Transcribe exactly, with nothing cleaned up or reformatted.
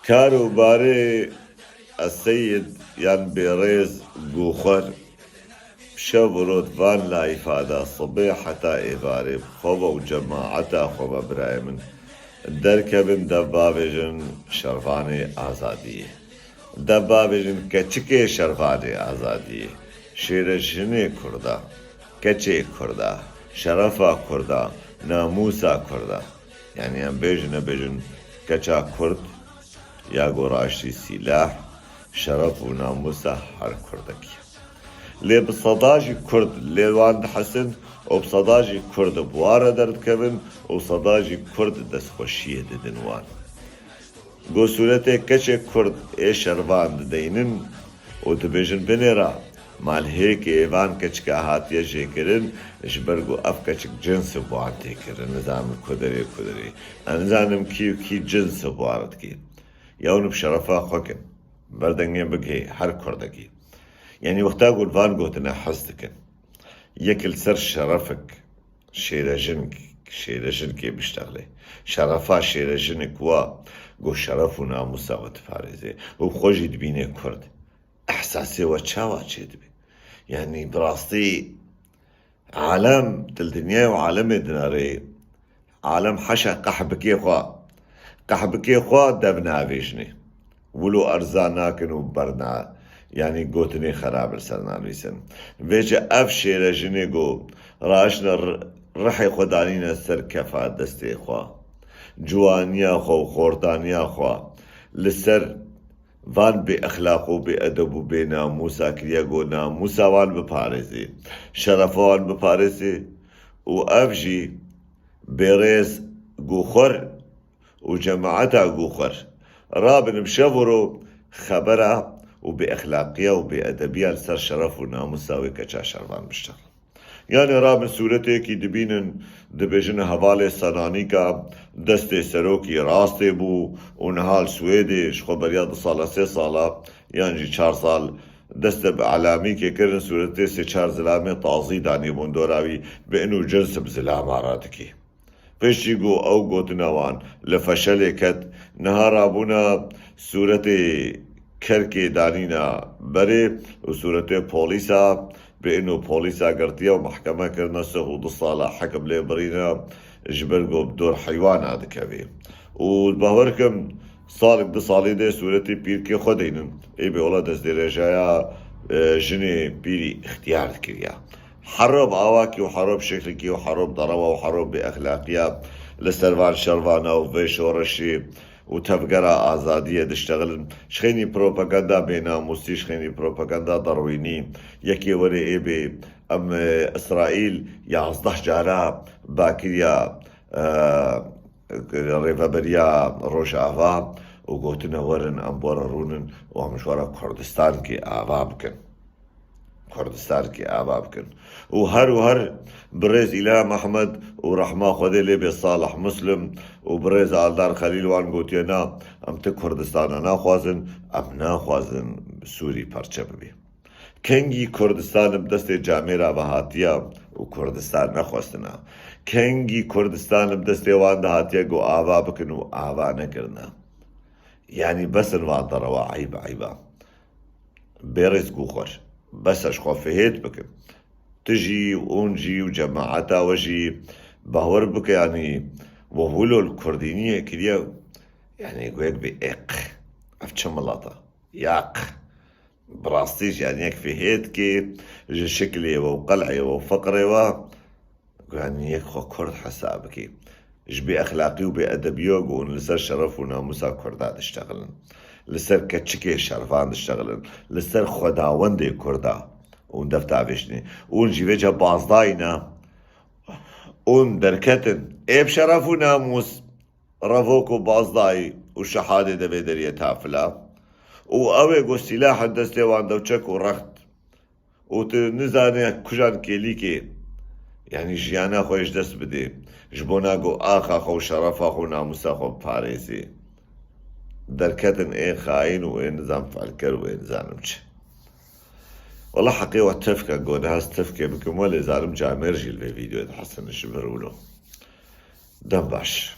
Kar û barê Eseyid yan Bêrêz Goxwer, şev û rot van layîfa de, sibê heta êvarê bi xwe ve û cemaeta xwe ve, birayê min, derkevin dev bavêjin şervanê azadiyê. Dev bavêjin keçikê şervanê azadiyê, şêrejinê Kurda, keçê Kurda, şerefa Kurda, namûsa Kurda. Yanî em bêjin nebêjin, keça Kurd ya ku raştî sîlah, şeref û namûsa her Kurdekî. Lê bi seda jî Kurd lê wan dihesin û bi seda jî Kurd bi wan re derdikevin û seda jî Kurd destxweşiyê didin wan. Go sûretê keçê Kurd ê şervan dideynin û dibêjin, binêra, malhêkê van keçika hatiye jêkirin, ji ber ku ev keçik cins bi wan tê kirin, nizanim kuderê kuderê. Ez nizanim kî û kî cins bi wan re dikê. Ya hûn bi şerefa xwe kin. Berdengê bigihê her Kurdekî. Yanî wexta ku li van gotine hez dikin, yek li ser şerefik şêrejin, şêrejinkê biştexlê. Şerefa şêrejinik wa ku şeref û namûsa we diparêzê û xwe jî dibînê Kurd. Ehsasê we çawa çêdibe? Yanî bi rastî alem, tu li dinyayê û alemê dinarê. Alem heşa qehbikê xwe, qehbikê xwe dev navêjinê. Wilo erza nakin û berna, yanî gotinê xerab li ser navîsin. Vêce ev şêrejinê ku raşne r-, rihê xwe danîne ser kefa destê xwe. Ciwaniya xwe û xortaniya xwe li ser van bêexlaq û bêedeb û bênamûsa kiriye ku namûsa wan biparêzê, şerefa wan biparêzê û ev jî Bêrêz Goxwer û cemaeta Goxwer rabin bi şev û ro xebera û bêexlaqiya û bêedebiya li ser şeref û namûsa wê keça şervan biştexin. Yanî rabin sûretêkî dibînin, dibêjin hevalê Senanîka destê serokî rastê bû û niha li Swêdê ji xwe beriya du sala, sê sala yan jî çar sal deste bi elamîkê kirin, sûretê sê çar zilamê tazî danîbûn dora wî, bi ên û cins bi zilama re dikî. Piştî ku ew gotina wan li feşelê ket, niha rabûna sûretê kerkê danîna berê û sûretê polîsa, bi ên û polîsa girtiye û mehkeme kirine, sih û du sala hekim lê birîne, ji ber ku bi dor heywana dikevê. Û bawer kim, salek du salî dê sûretê pîrkê xwe deynin. Ê bê wela destdirêjaya, e, jinê pîrî îxtiyar dikiriya. Hero bi awakî û hero bi şeklikî û hero bi derewa û hero bi bêexlaqiya li ser van şervana û vê şoreşê û tevgera azadiyê diştexilin. Ji xeynî propaganda bênamûsî, ji xeynî propaganda derwînî. Yekê were ê bê em, e, Îsraîl yazdeh cara bakiriya, e, rêveberiya Rojava û gotine, werin em bo re rûnin û em ji we re Kurdistankê ava bikin. Kurdistankê ava bikin. Û her û her birêz Îlham Ehmed û rehma Xwedê lê bê Salih Muslim û birêz Aldar Xelîl wan gotiye, na, em ti Kurdistana naxwazin, em naxwazin Sûrî parçe bibe. Kengî Kurdistan bi destê camêra ve hatiya û Kurdistan nexwestina? Kengî Kurdistan bi destê wan de hatiye ku ava bikin û ava nekirine? Yanî bes in van derewa, eyb, eyba. Bêrêz Goxwer, bes e, ji xwe fihêt bikin. Tu jî, hûn jî û cemaeta we jî bawer bike, yanî we wilo li kurdîniyê kiriye, yanî ku yek bê êq. Ev çi milet e? Yaq. Bi rastî jî, yanî yek fihêt kê ji şiklê we û qel'ê we û fiqrê we, yanî yek xwe Kurd hesab bikî. Ji bêexlaqî û bêedebiya ku hûn li ser şeref û namûsa Kurda diştexilin. Li ser keçikê şervan diştexilin. Li ser xwedawendê Kurda hûn dev tavêjinê. Hûn jî vêca bazdayî ne. Hûn derketin. Ê bi şeref û namûs, revok û bazdayî û şehadê devê deriyê tafila. Û ew ê ku sîlah in destê wan de û çek û rext. Û tu nizane kujan kêlîkê, yanî jiyana xwe ji dest bidê, ji bona ku axa xwe û şerefa xwe û namûsa xwe biparêzê. Derketin ê xayîn û ê nizam fehlker û ê nizanim çi. Wela heqê we tevk e, ku niha ez tevkê bikim, welê zanim camêr jî li vê vîdeoyê dihesin ji vir wilo. Dem baş.